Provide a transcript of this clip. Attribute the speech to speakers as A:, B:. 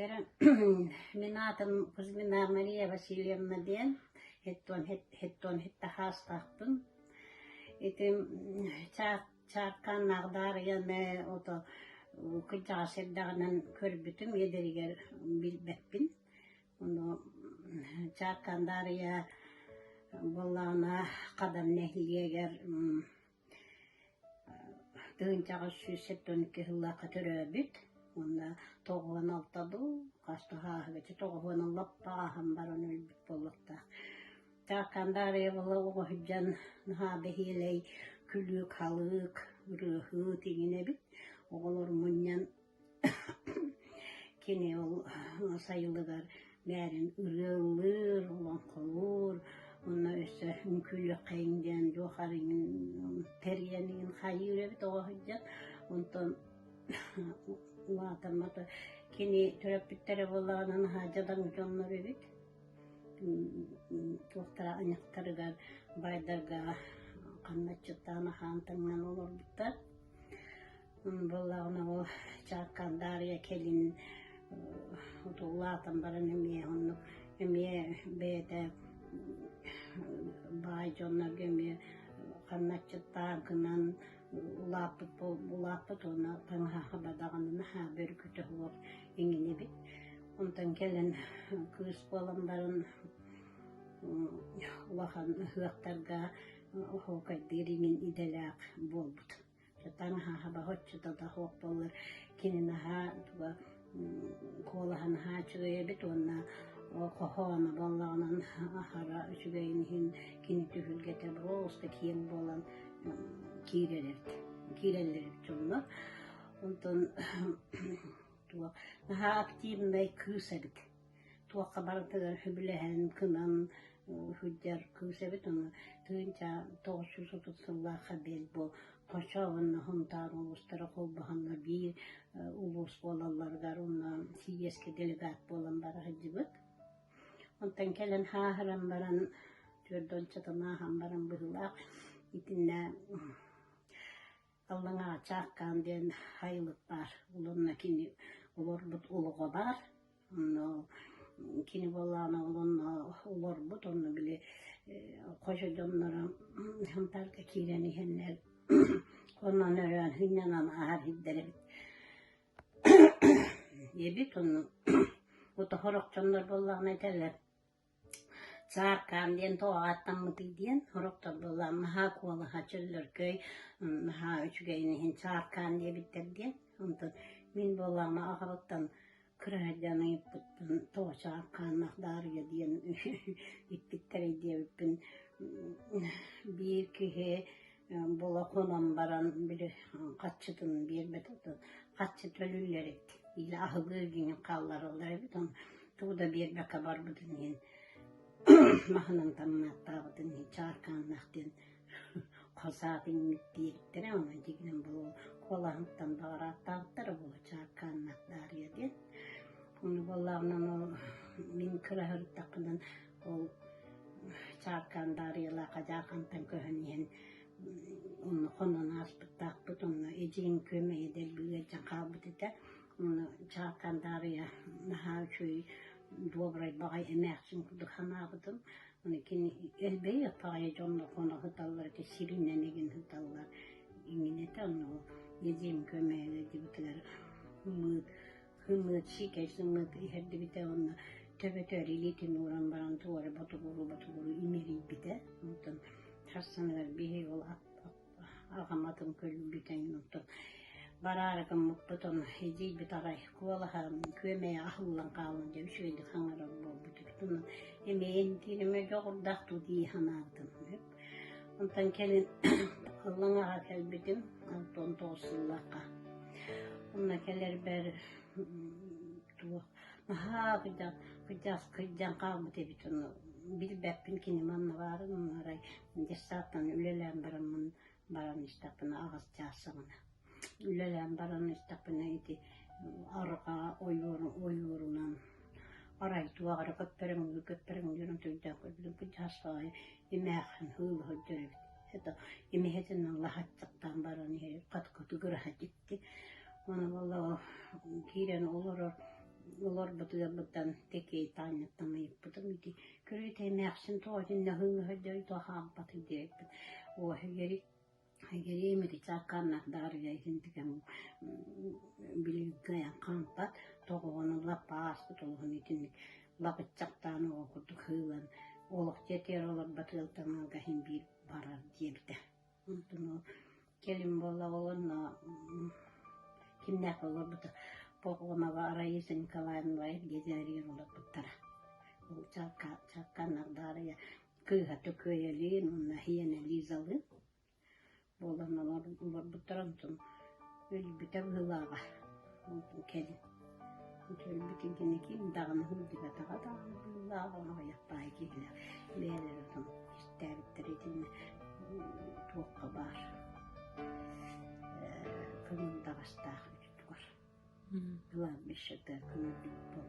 A: Чэрэ мин аатым Кузьмина Мария Васильевна диэн хэттуон хиттахаастаахпын. Ити чааркааннаах Даарыйаны ото кырдьаҕас эрдэҕинэн көрбүтүм, эдэригэр билбэппин. Ону Чааркаан Даарыйа буоллаҕына Хадан нэһилиэгэр 1872 сыллаахха төрөөбүт уонна 96 дуу, хас да сааһыгар тоҕуһуонан лаппа ааһан баран өлбүт буолуохтаах. Чааркаан Даарыйа буола оҕо сылдьан наһаа бэһиэлэй күлүүк-халыык, ырыаһыт иҥин эбит. Оҕолор мунньан Кини ол сайылыгар бэйэтин ырыалыыр, олоҥхолуур, уонна өссө үҥкүүлүөххэйиҥ диэн дьуохар иҥин тэрийэн иҥин хайыыр эбит оҕо сылдьан. Онтон улаатаммата кини төрөппүттэрэ буоллаҕына наһаа дьадаҥы дьоннор эбит. Туохтара айахтарыгар баайдарга хамначчыттаан аһаан таҥнан олорбуттар. Буоллаҕына ол Чааркаан Даарыйа кэлин улаатан баран эмиэ оннук эмиэ бэйэтэ баай дьоннорго эмиэ хамначчыттаах гынан улааппыт улааппыт уонна таҥаһа даҕаны наһаа бөрүкүтэ суох иҥин эбит. Онтон кэлин кыыс буолан баран улахан ыһыахтарга оһуокайдыыр иҥин идэлээх буолбут. Таҥаһа баһоччута да суох буоллар кини наһаа туга куолаһа наһаа үчүгэй эбит уонна хоһооно буоллаҕынан аһара үчүгэйин иһин кини түһүлгэтэ просто киэҥ буолан киирэр эбит киирэллэр эбит дьоннор. Онтон туох наһаа активнай кыыс эбит. Туохха барытыгар сөбүлэһэн, кынан сылдьар кыыс эбит. Ону 1930 сыллаахха бэл бу Хочо уонна Сунтаар улуустара холбоһоннор биир улуус буолалларыгар уонна сийиэскэ делегат буолан бара сылдьыбыт. Онтон кэлэн хааһыран баран, түөрт уончатын ааһан баран быһыылаах итиннэ Аллаҥаҕа Чааккаан диэн сайылык баар. Ол онно кини олорбут олоҕо баар. Онно кини буоллаҕына ол онно олорбут, онно били хочо дьонноро Сунтаарга киирэн иһэннэр онон өрөөн сынньанан ааһар сирдэр эбит. Эбит онно сорох дьоннор буоллаҕына этэллэр Чааркаан диэн тоҕо ааттаммытый диэн, сорохтор буоллаҕына наһаа куолаһа чөллөркөй, наһаа үчүгэйин иһин чааркаан диэбиттэр диэн. Онтон мин буоллаҕына аҕабыттан кыра сылдьан ыйыппыппын тоҕо чааркааннаах Даарыйа диэн иппиттэрий диэбиппин биир киһи була хонон баран били хаччытын биэрбэт хаччы төлүүллэр эбит или аһылыы гинин хааллараллар эбит ону тугу да биэрбэккэ барбытын иһин маһынан тамнааттаабытын иһин чааркааннаах диэн хос аатын диэбиттэрэ онон дьигинэн буолуо куолаһыттан баҕарааттаабыттара буолуо чааркааннаах Даарыйа диэн ону буоллаҕынан ол мин кыра сырыттахпынан ол Чааркаан Даарыйалаах Дьаархантан көһөн иһэн онно хонон ааспыттаахпыт онно эдьиийим күөмэйэ дэлби ыалдьан хаалбыт этэ онно Чааркаан Даарыйа наһаа үчүгэй добрай баҕайы эмээхсин курдук санаабытым ону кини элбэйи баҕайы дьонно хоно сыталлар этэ сиринэн игин сыталлар иҥин этэ онно эдьиийим күөмэйэ ыалдьыбытыгар ымыыт Ымыыт сиикэй сымыыт иһэрдибитэ уонна төбөтүгэр илиитин ууран баран тугу эрэ ботугуруу-ботугуруу имэрийбитэ. Онтон сарсыныгар биһиги ол аҕам атын көлүйбүтэ онтон бараары гыммыппыт ону эдьиийбит аҕай куолаһа күөмэйэ аһыллан хаалан дьэ үчүгэйдик хаҥарар буолбут эбит. Онон эмиэ эмтииримэ дьоҕурдаах дуу дии санаабытым. Онтон кэлин Аллаҥаҕа кэлбитим 69 сыллаахха. Онно кэлэрбэр туох наһаа кырдьан кырдьаҕас кырдьан хаалбыт эбит ону билбэппин кини манна баарын онно арай детсадтан үлэлээн бараммын баран истэхпинэ аҕыс чаас саҕана үлэлээн баран истэхпинэ ити арҕаа ойуур ойуурунан арай туох эрэ көппөрөҥнүүр көппөрөҥнүүр онтуйдаах көрбүтүм кырдьаҕас баҕайы эмээхсин ыыла сылдьар эбит это эмэһэтинэн лаһаччахтаан баран иһэр хат-кытыгыраһа дьикти. Ону буолла киирэн олорор. Олорбут ыалбыттан Тэкиэй Таанньаттан ыйыппытым ити көрүөт эмээхсин тоҕо итиннэ һыҥыһа тоҕо хаалбатый диэбиппит. Уоһугери Геремити чааккааннаах даарыйа иһин билигин кыайан хаампат, тоҕоҕону лаппа ааспыт олоһун итинник лапыччахтаан оҕо курдук сыылан олох дьиэтигэр олорбот ыалтан ыалга иһин биир барар диэбитэ. Онтон ол кэлин буолла уонна кимнээх олорбута Похомова Раиса Николаевна дьиэтигэр олорбуттара. Ол чааккааннаах даарыйа кыыһа Төкүөйэлиин уонна Хиэнэ Лизалыын буолан олорбуттар онтон өлбүтэ быһыылааҕа онтон кэлин өлбүтүн кэннэ ким даҕаны сылдьыбатаҕа даҕаны быһыылааҕа аҕыйах баай киһилээх бэйэлэрэ отон кистээбиттэр итиннэ туохха баар көҥүл даҕастаах үтүгэр кладбищета көмүллүбүт.